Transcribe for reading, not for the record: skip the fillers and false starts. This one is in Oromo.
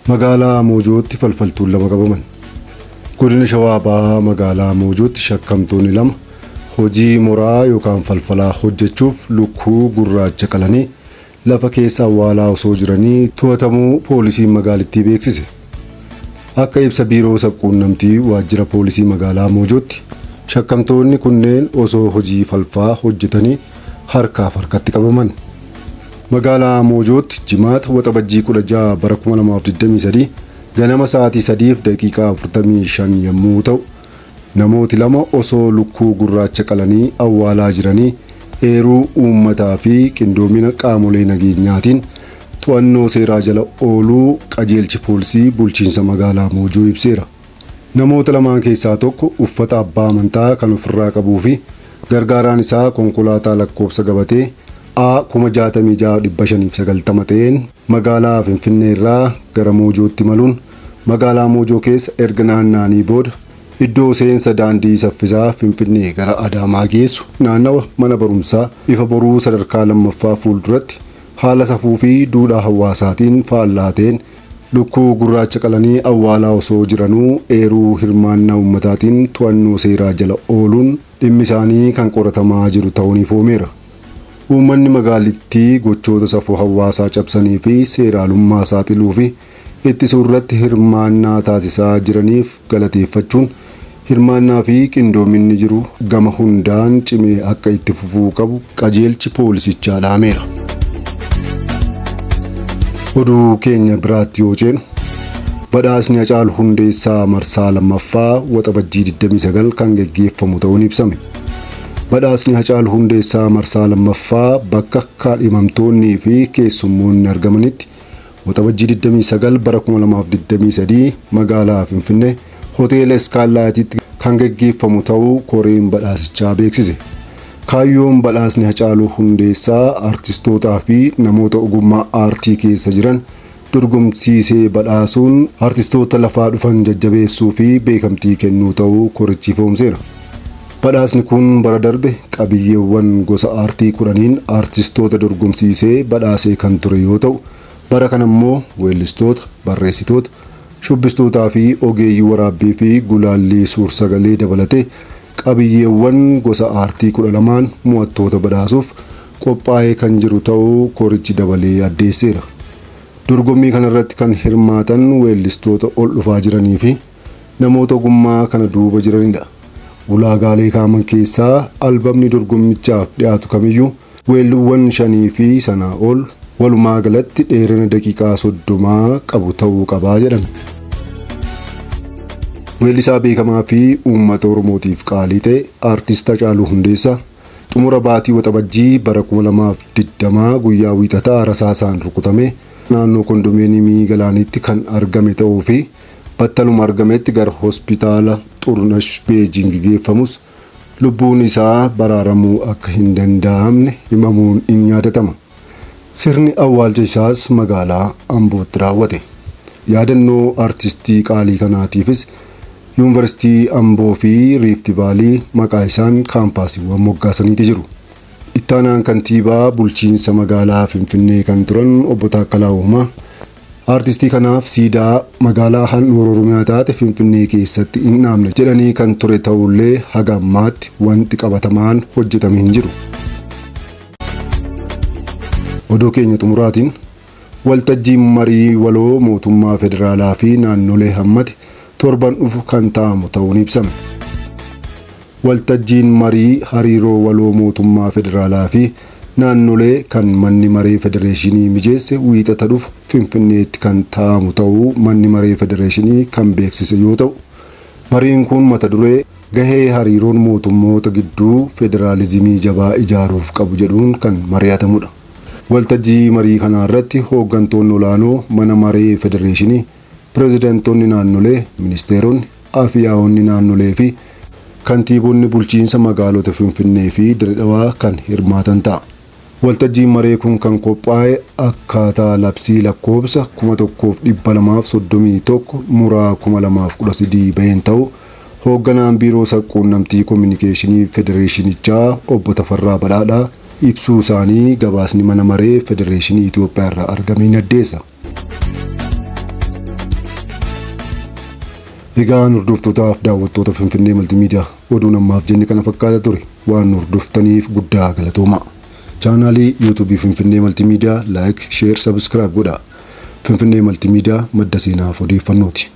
Magaalaa Moojootti falfaltuun lama qabaman. Godina Shawaa Bahaa magaalaa Moojootti shakkamtoonni lama hojii moraa yookaan falfalaa hojjechuuf lukkuu gurraacha qalanii lafa keessa awwaalaa osoo jiranii to'atamuu poolisiin magaalittii beeksise. Akka ibsa biiroo sabquunnamtii waajjira poolisii magaalaa Moojootti shakkamtoonni kunneen osoo hojii falfaa hojjetanii harkaaf harkatti qabaman. Magaalaa Moojootti jimaata waxabajjii 16 bara 2023 ganama sa'aatii 3:45 yommuu ta'u namooti lama osoo lukkuu gurraacha qalanii awwaalaa jiranii eeruu uummataa fi qindoomina qaamolee nageenyaatiin to'annoo seeraa jala ooluu qajeelchi poolisii bulchiinsa magaalaa Moojoo ibseera. Namoota lamaan keessaa tokko uffata abbaa amantaa kan ofirraa qabuu fi gargaaraan isaa konkolaataa lakkoofsa gabatee A 66590 ta'een magaalaa Finfinnee irraa gara Moojootti imaluun magaalaa Moojoo keessa erga naanna'anii booda iddoo seensa daandii saffisaa Finfinnee gara Adaamaa geessu naannawa mana barumsaa ifa boruu sadarkaa lammaffaa fuulduratti haala safuu fi duudhaa hawaasaatiin faallaa ta'een lukkuu gurraacha qalanii awwaalaa osoo jiranuu eeruu hirmaannaa uummataatiin to'annoo seeraa jala ooluun dhimmi isaanii kan qoratamaa jiru ta'uun ifoomeera. Uummanni magaalittii gochoota safuu hawaasaa cabsanii fi seeraalummaa saaxiluu fi ittisuu irratti hirmaannaa taasisaa jiraniif galateeffachuun hirmaannaa fi qindoominni jiru gama hundaan cimee akka itti fufuu qabu qajeelchi poolisichaa dhaameera. Oduu keenya biraatti yoo ceenu badhaasni Hacaaluu Hundeessaa marsaa lammaffaa waxabajjii 29 kan geggeeffamu ta'uun ibsame. Badhaasni Hacaaluu Hundeessaa marsaa lammaffaa bakka kaadhimamtoonnii fi keessummoonni argamanitti waxabajjii 29 bara 2023 magaalaa Finfinnee hoteela Iskaallaayititti kan geggeeffamu ta'uu koreen badhaasichaa beeksise. Kaayyoon badhaasni Hacaaluu Hundeessaa artistootaa fi namoota ogummaa aartii keessa jiran dorgomsiisee badhaasuun artistoota lafaa dhufan jajjabeessuu fi beekamtii kennuu ta'uu korichi ifoomseera. Badhaasni kun bara darbe qabiyyeewwan gosa aartii 10 artistoota dorgomsiisee badhaasee kan ture yoo ta'u bara kana immoo weellistoota, barreessitoota, shubbistootaa fi ogeeyyii waraabbii fi gulaallii suur-sagalee dabalatee qabiyyeewwan gosa aartii 12 mo'attoota badhaasuuf qophaa'ee kan jiru ta'uu korichi dabalee addeesseera. Dorgommii kanarratti kan hirmaatan weellistoota ol dhufaa jiranii fi namoota ogummaa kana duuba jiranidha. Ulaagaalee kaaman keessaa albamni dorgommichaaf dhiyaatu kamiyyuu weelluuwwan 5 fi sanaa ol walumaa galatti dheerina daqiiqaa 30 qabu ta'uu qabaa jedhame. Weellisaa beekamaa fi uummata Oromootiif qaalii ta'e aartist Hacaaluu Hundeessaa xumura baatii waxabajjii bara 2020 guyyaa wiixataa rasaasaan rukutame naannoo kondominiyeemii Galaanitti kan argame ta'uu fi battaluma argametti gara hospitaala Xurnash Beejing geeffamus lubbuun isaa baraaramuu akka hin danda'amne himamuun in yaadatama. Sirni awwaalcha isaas magaalaa Ambootti raawwate. Yaadannoo aartistii qaalii kanaatiifis Yuunivarsiitii Amboo fi Riifti Vaalii maqaa isaan kaampaasiiwwan moggaasaniiti jiru. Ittaanaan kantiibaa bulchiinsa magaalaa Finfinnee kan turan obbo Taakkalaa Uumaa aartistii kanaaf siidaa magaalaa handhuura Oromiyaa taate Finfinnee keessatti hin dhaabne jedhanii kan ture ta'ullee haga ammaatti wanti qabatamaan hojjetame hin jiru. Oduu keenya xumuraatiin waltajjiin marii waloo mootummaa federaalaa fi naannolee hammate torban dhufu kan taa'amu ta'uun ibsame. Waltajjiin marii hariiroo waloo mootummaa federaalaa fi naannolee kan manni maree federeeshinii mijeesse wiixata dhufu Finfinneetti kan taa'amu ta'uu manni maree federeeshinii kan beeksise yoo ta'u mariin kun mata duree gahee hariiroon mootummoota gidduu federaalizimii jabaa ijaaruuf qabu jedhuun kan mari'atamudha. Waltajjii marii kanaa irratti hooggantoonni olaanoo mana maree federeeshinii, pirezidaantoonni naannolee, ministeeronni, afyaa'onni naannolee fi kantiibonni bulchiinsa magaalota Finfinnee fi Dirre kan hirmaatan ta'a. Waltajjiin maree kun kan qophaa'e akkaataa labsii lakkoofsa 1231 muraa 2013 baheen ta'u hoogganaan biiroo sabquunnamtii koominikeeshinii federeeshinichaa obbo Tafarraa Badhaadhaa ibsuu isaanii gabaasni mana maree federeeshinii Itoophiyaa irraa argame ni addeessa. Egaan hordoftootaaf daawwattoota Finfinnee Maltiimiidiyaa, oduun ammaaf jenne kana fakkaata ture. Waan nu hordoftaniif guddaa galatooma. Chaanaalii Yuutuubii Finfinnee Maltiimiidiyaa like, share, subscribe godhaa. Finfinnee Maltiimiidiyaa, madda seenaaf odeeffannooti.